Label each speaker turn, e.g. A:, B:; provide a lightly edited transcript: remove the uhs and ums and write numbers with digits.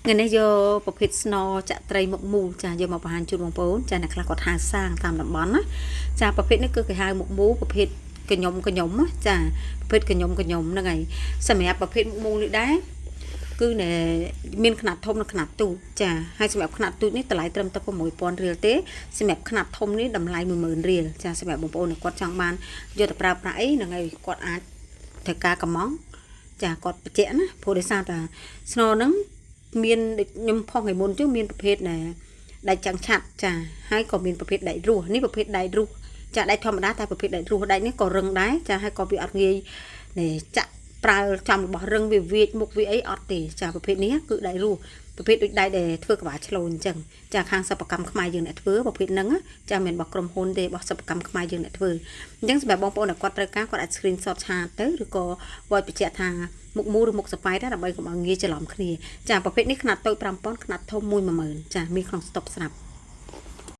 A: ថ្ងៃនេះយកប្រភេទស្នចាក់ត្រីមុខមូលចាយកមកបង្ហាញជូនបងប្អូនចាអ្នកខ្លះគាត់ហៅសាងតាមតំបន់ណាចាប្រភេទនេះគឺគេហៅមុខមូលប្រភេទកញ្ញុមកញ្ញុមណាចាប្រភេទកញ្ញុមកញ្ញុមហ្នឹងហើយសម្រាប់ប្រភេទមុខមូលនេះដែរគឺណែមានຂະຫນាត់ធំនិងຂະຫນាត់ទូចចាហើយសម្រាប់ຂະຫນាត់ទូចនេះតម្លៃត្រឹមតែ6000រៀលទេសម្រាប់ຂະຫນាត់ធំនេះតម្លៃ10000រៀលចាសម្រាប់បងប្អូនដែលគាត់ចង់បានយកទៅប្រើប្រាស់អីហ្នឹងហើយគាត់អាចត្រូវការកំងចាគាត់បញ្ជាក់ណាព្រោះដោយសារតាស្នហ្នឹងមានដូចខ្ញុំផុសថ្ងៃមុនជិះមានប្រភេទណែដែកចាំងឆាត់ចាហើយក៏មានប្រភេទដែករស់នេះប្រភេទដែករស់ចាដែកធម្មតាតែប្រភេទដែករស់ដែកនេះក៏រឹងដែរចាហើយក៏វាអត់ងាយណែចាក់ប្រើចំរបស់រឹងវាវាចមុខវាអីអត់ទេចាប្រភេទនេះគឺដែករស់ប្រភេទដូចដែកដែលធ្វើក្បាលឆ្លូនអញ្ចឹងចាខាងសិប្បកម្មខ្មែរយើងអ្នកធ្វើប្រភេទហ្នឹងចាមិនរបស់ក្រុមហ៊ុនទេរបស់សិប្បកម្មខ្មែរយើងអ្នកធ្វើអញ្ចឹងសម្រាប់បងប្អូនដែលគាត់ត្រូវការគាត់អាច screenshot ឆាតទៅឬក៏ voice បញ្ជាក់ថាមុខមូលឬមុខសប៉ែតដើម្បីកុំឲ្យងាយច្រឡំគ្នាចាប្រភេទនេះខ្នាតតូច5000ខ្នាតធំ10000ចាមានក្នុងស្តុកស្រាប់។